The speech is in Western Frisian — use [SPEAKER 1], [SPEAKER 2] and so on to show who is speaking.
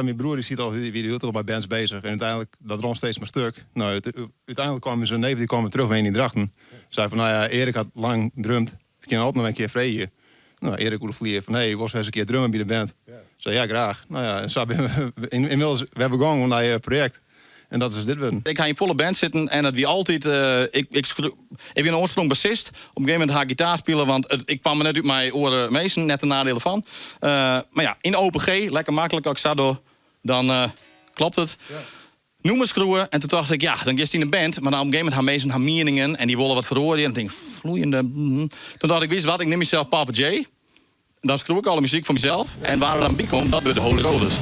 [SPEAKER 1] Úteinlik myn broer dy siet al wie de hiele tiid by bands bezich en úteinlik dat rûn steeds mar stuk. No, úteinlik kwam ús neef dy kwam wer terug wenjen yn Drachten. Sei fan, no ja, Erik hat lang drumd, ik kin altyd noch in kear freegje. No, Erik oer de flier fan, hey, wolst ris in kear drumme by de band? Sei ja, graach. No ja, en sa binne we ynmiddels wer begongen oan nij projekt. En dat is dus dit wurden.
[SPEAKER 2] Ik ha yn folle bands sitten en it wie altyd, ik, ik, ik bin oarsprong bassist. Op in gegeven momint ha ik gitaar spile, want it, ik kwam der net út mei oare minsken, net ten nadiele fan. Mar ja, yn open G, lekker maklik, as ik sa doch, dan klopt it. Nûmers skriuwe en toen tocht ik, ja, dan giest yn in band, mar dan op in gegeven momint ha minsken har mieningen en dy wolle wat feroarje. En dan tink ik, floeiende. Toen tocht ik, witst wat, ik nim mysels Papa J. Dan skriuw ik alle muzyk foar mysels en wa't der dan by komt, dat wurdt de Holy Rollers.